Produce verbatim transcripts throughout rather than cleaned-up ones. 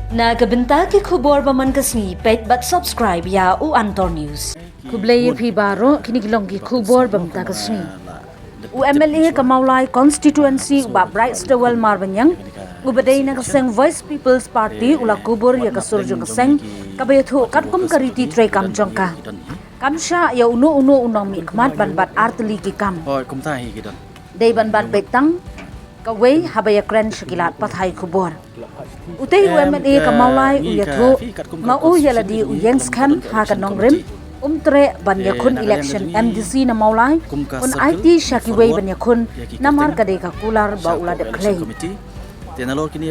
Na ka bynta ki khubor ba man ka sngi, peit bad subscribe ïa u Antor News. Khublei ïa phi baroh, kine ki long ki khubor ba mynta ka sngi. U M L A ka Mawlai constituency, u Bah Brightstarwell Marbaniang, u ba dei na ka seng Voice People's Party, u la kubur ïa ka sur jong ka seng, kaba ïathuh katkum ka riti treikam jong ka. Kam shah ïa uno uno u nongmihkhmat ban bat artylli ki kam. Hooid, kumta hi ki don. Dei ban bat beit tang kawei haba ïakren sha ki lad pathai khubor. Utei u M L A ka Mawlai u ïathuh, ma u ïa lade u ïeng skhem ha ka nongrim, um treh ban ïakhun election M D C na Mawlai, un aiti sha kiwei ban ïakhun, namar ka dei ka kular ba u la dep khlei.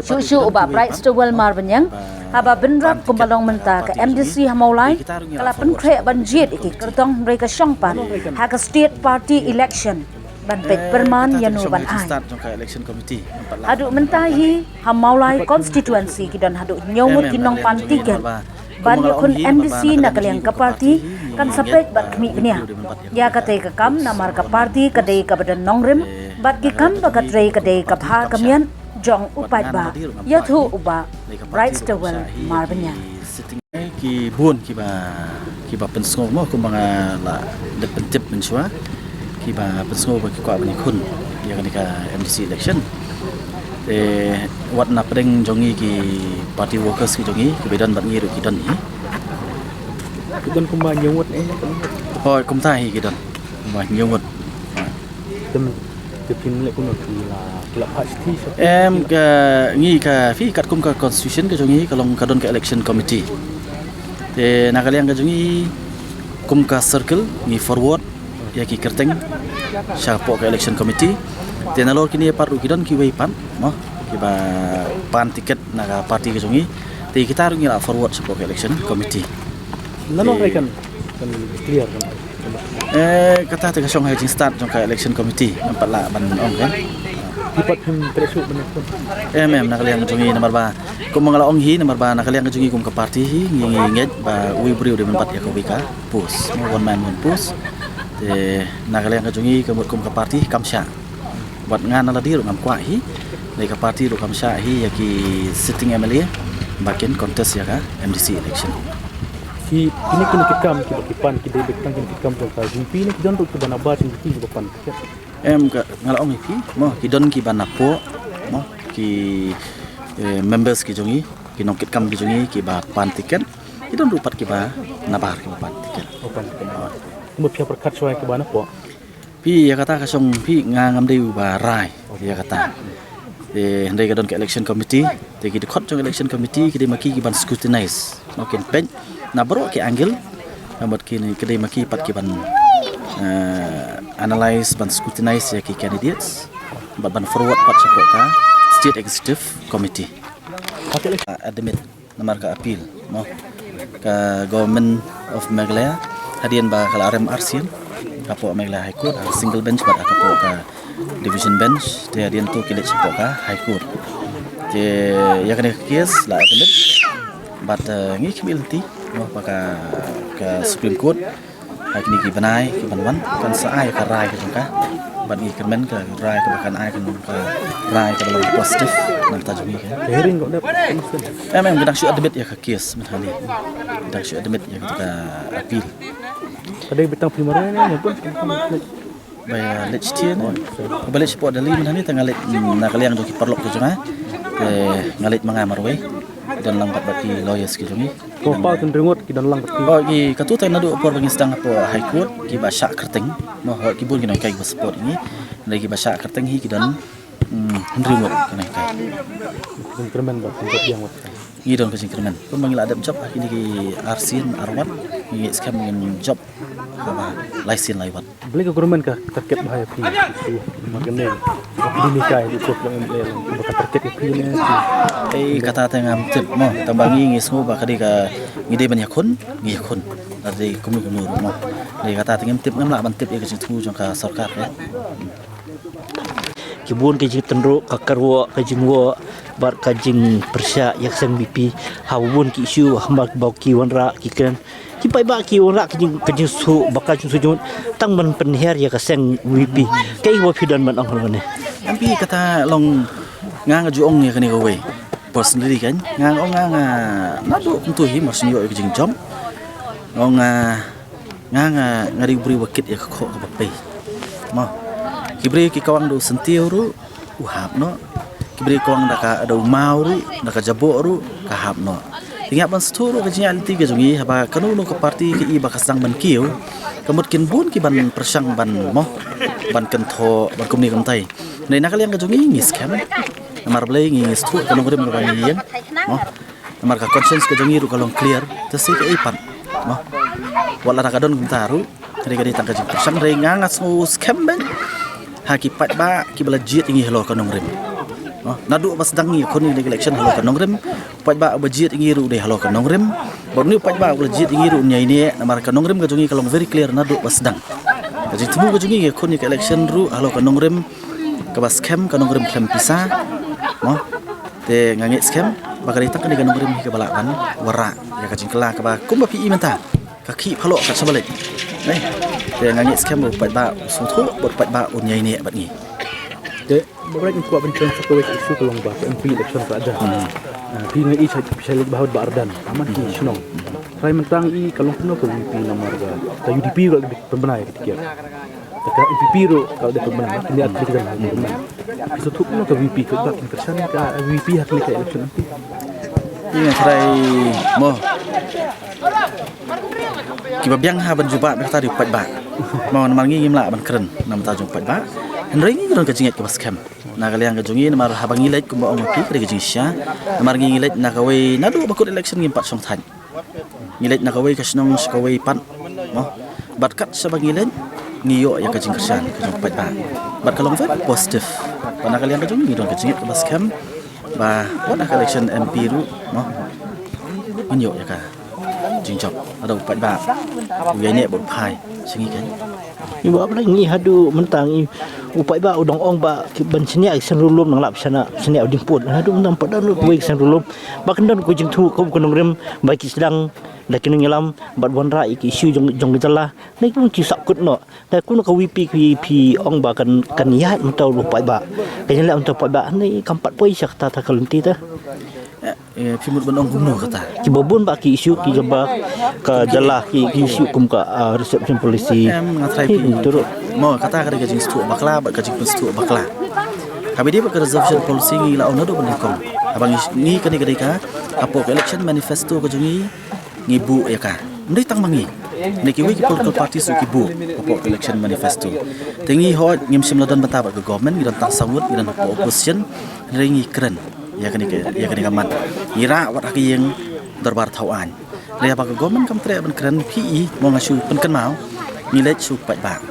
Shuh shuh u Bah Brightstarwell Marbaniang, haba bynrap kumba long mynta ka M D C ha Mawlai, ka la pynkhreh ban jied ïa ki kyrtong hynrei ka shong pat ha ka state party election ban peit pyrman ïa no ban ai. Haduh mynta hi ha Mawlai constituency ki don haduh hynñiew ngut ki nongpan tiket ban ïakhun M D C na ka liang ka party, kan sa peit bad khmih bniah ïa katei ka kam, namar ka party ka dei kaba don nongrim bad ki kam ba ka trei ka dei ka bha ka miat jong u paidbah, ïathuh u Bah Brightstarwell Marbaniang. Ki bun kiba, kiba pynsngew mo, kumba nga la dep pyntip mynshuwa, kiba pynsngew ba ki kwah ban ïakhun ïa kane ka M D C election. Te wat na pdeng jong ngi ki party workers ki jong ngi, kiba don bad ngi ruh ki don hi. Ki don kumba hynñiew ngut eh. Hooid, kumta hi ki don. Kumba hynñiew ngut. Te, te phin leh kumno, phi la, phi la phah shithi sha? Em, ka, ngi ka, phi, katkum ka constitution ka jong ngi ka long ka don ka election committee. Te na ka liang ka jong ngi kum ka circle ngi forward ïa ki kyrteng shapoh ka election committee. Te nalor kine pat ruh ki don kiwei pat mo, kiba pan tiket na ka party ka jong ngi. Te kita ruh ngi la forward shapoh ka election committee. Nalor ai kan, kan clear kan. Eh, kata te ka shong ha jingstad jong ka election committee, em pat lah ban ong kan. Ki pat phim treh shuh ban ïakhun. Em, em, na ka liang jong ngi namar ba, kum nga la ong hi, namar ba na ka liang jong ngi kum ka party hi, ngi, ngi ngeit ba uwei u briew u dei ban bat ïa kawei ka post, mo, one man one post. Te na ka liang jong ngi ka mut kum ka party kam shah. Bad nga na lade ruh ngam kwah hi, dei ka party ruh kam shah hi ïa ki sitting M L A ba kin contest ïa ka M D C election. Ki, kine, kine ki kam kiba ki pan, ki dei beit tang kine ki kam jong ka V P ne ki don ruh kiba nabar jong ki VP kiba pan tiket? Em, ka, nga la ong ïa phi mo, ki don kiba napoh mo, ki, eh, members ki jong ngi, ki nongkitkam ki jong ngi kiba pan tiket. Ki don ruh pat kiba nabar kiba pan tiket. Oh, pan tiket. Kumba phi ïa pyrkhat shuwa ïa kiba napoh? Phi, ïa kata ka shong, phi, nga ngam dei uba rai ïa kata. Te hynrei ka don ka election committee, te ki dkhot jong election committee ki dei ma ki kiban scrutinize. Mo, kin peit na baroh ki angle. Namar kine ki dei ma ki pat kiban, eh, analyze, ban scrutinize ïa ki candidates bad ban forward pat shapoh ka State Executive Committee. Admit namar ka appeal mo, ka Government of Meghalaya hadien ba ka la rem arsien hapoh Meghalaya High Court, ha single bench bad hapoh ka division bench, te hadien to ki leit shapoh ka High Court. Te ïa kane ka case la admit bad, eh, ngi khmih lynti mo ba ka, ka Supreme Court ha kine ki bnai kiban wan kan sa ai ka rai ka jong ka. Bad ngi kyrmen ka rai kaba kan ai ka long ka rai kaba long positive na ka bynta jong ngi ka. Ka hearing ka dep? Em, em, ngi dang shu admit ïa ka case mynta hangne. Ngi dang shu admit ïa ka appeal. Ka dei beit tang phi marwei ne, ne pun? Ba ïa leit sha Delhi ne? Ba leit shapoh Delhi mynta hangne, te nga leit, mm, na ka liang jong ki paralok ki jong nga. Te nga leit ma nga marwei. Don lang bad, bad ki lawyers ki jong ngi. Ko pa kin ringwet ki don lang bad ki. Oh, ki katu te naduh por ba ngi sdang hapoh High Court kiba shah kyrteng. Mo, hooid ki bun ki nonghikai kiba support ngi. Hynrei kiba shah kyrteng hi ki don, mm, hynriew ngut ki nonghikai. Jingkyrmen ba kin jop ïa ngut. Ngi don ka jingkyrmen. Kumba ngi la dep jop ha kine ki arsien arwat, ngi ngeit skhem ngin jop haba lai sien lai wat. Balei ka government ka target bha ïa phi? Namar kane, phi dei nonghikai, dei pok long M L A long, ba ka target ïa phi ne? Eh, kata te ngam tip mo, tang ba ngi, ngi sngew ba ka dei ka, ngi dei ban ïakhun, ngi ïakhun. Lada dei kumno kumno ruh mo. Dei kata te ngam tip, ngam lah ban tip ïa ka jingthmu jong ka sorkar ka. Ki bun ki jingtynruh, ka kyrwoh, ka jingwoh bad ka jingpyrshah ïa ka seng VPP ha bun ki issue, ha ma ba ki wanrah ki kren. Ki paidbah ki wanrah ka jing, ka jingsuk, ba ka jingsuk jingmut tang ban pynhiar ïa ka seng VPP. Kaei ba phi don ban ong ha kane? Em, phi, kata long, nga nga ju ong ïa kane kawei. Personally kan, nga ong nga, nga naduh kumto hi mar shu ïoh ïa ka jingjop. Ong nga, nga, nga, nga dei u briew ba kit ïa ka khoh kaba pei. Mo. Ki briew ki kawang da u syntiew ruh, u hap noh. Ki briew kawang da ka, da u maw ruh, da ka jaboh ruh, ka hap noh. Te ngi hap ban sngewthuh ruh ka jingïaid lynti ka jong ngi, haba kano kano ka party ka i ba ka sdang ban kiew, ka mut kin bun ki ban pyrshang ban mo, ban kynthoh, ban kumne kumtai. Hynrei na ka liang ka jong ngi ngi skhem. Namar balei ngi sngewthuh ka nongrim kaba ngi ïeng. Mo. Namar ka conscience ka jong ngi ruh ka long clear. Te sa kaei pat. Mo. Wat la ka don kumta ruh. Hynrei ka dei tang ka jingpyrshang, hynrei nga nga sngew skhem bha ha ki paidbah kiba la jied ïa ngi halor ka nongrim. Mo. Naduh ba sdang ngi khun ïa ka election halor ka nongrim. Paidbah ba jied ïa ngi ruh dei halor ka nongrim. Bad une u paidbah ba la jied ïa ngi ruh un ïaineh namar ka nongrim ka jong ngi ka long very clear naduh ba sdang. Ka jingthmu ka jong ngi khun ïa ka election ruh halor ka nongrim. Kaba skhem ka nongrim khlem pisa. Mo. Te nga ngeit skhem ba ka dei tang kane ka nongrim hi kaba lah ban wanrah ïa ka jingkylla kaba kumba phi i mynta ka khih phalok ka sha ba leit. Te nga ngeit skhem ba u paidbah u sngewthuh bad u paidbah un ïaineh bad ngi. Te ba leit ngi kwah ban chen sa kawei ka issue ka long ba ka M P election ka da. Phi nga i cha phi cha leit ba Bah Ardent. Aman ki shnong. Trai mynta i ka long kumno ka VPP namar ka U D P ka pynbna ïa ka tiket. Ka N P P ruh ka dei pynbna, kine ar tylli ki dang pynbna. Ki sngewthuh kumno ka V P ka ba kin kyrshan ka V P ha kane ka election M P. Ïa nga trai mo. Kiba biang ha ban jubab ïa kata dei u paidbah. Mo namar ngi ngim lah ban kren na bynta jong u paidbah. Hynrei ngi don ka jingngeit kaba skhem. Na ka liang ka jong ngi namar haba ngi leit kumba ong ma phi ka dei ka jingshisha. Namar ngi ngi leit na kawei naduh ba kut election ngim pat shong thait. Ngi leit na kawei ka shnong sha kawei pat. Mo. Bad kat shaba ngi leit ngi ïoh ïa ka jingkyrshan ka jong u paidbah. Bad ka long very positive. Bad na ka liang ka jong ngi don ka jingngeit kaba skhem ba wat ha ka election M P ruh mo. Ngin ïoh ïa ka jingjop. Lada u paidbah u ïaineh bad u phai sha ngi kan. Ngi ba ngi haduh mynta ngi u paidbah u dang ong ba ki ban shaniah ki seng rulum nang lap shana shaniah u ding put. Haduh mynta pat don kawei ki seng rulum. Ba kan don ka jingthmu kum ka nongrim ba ki sdang da ki nongïalam bad wanrah ïa ki issue jong jong ka jylla. Ngi kum ki sah kut noh. Da kumno ka VPP VPP ong ba kan kan ïaid mynta u paidbah. Kan ïaid mynta u paidbah ne kam pat poi sha kata ta ka lynti ta. Eh, phi mut ban ong kumno kata. Kiba bun ba ki issue kiba ka jylla ki ki issue kum ka ah, reception policy. Em nga trai phi. Turut. Mo kata ka dei ka jingsngewthuh bakla bad ka jingpynsngewthuh bakla. Haba ïadei bad ka reservation policy ngi la ong naduh ba nyngkong. Haba ngi ngi kane ka dei ka hapoh ka election manifesto ka jong ngi ngi buh ïa ka. Ym dei tang ma ngi. Ngi kiwei ki political parties ruh ki buh hapoh ka election manifesto. Te ngi hooid ngim shym la don bynta bad ka government, ngi don tang saw ngut, ngi don hapoh opposition. Hynrei ngi kren ïa kane ka ïa kane ka mat. Ngi rah wat ha ka ïing dorbar thaw aiñ. Hynrei haba ka government kam treh ban kren phi i mo nga shu pynkynmaw. Ngi leit sha u paidbah.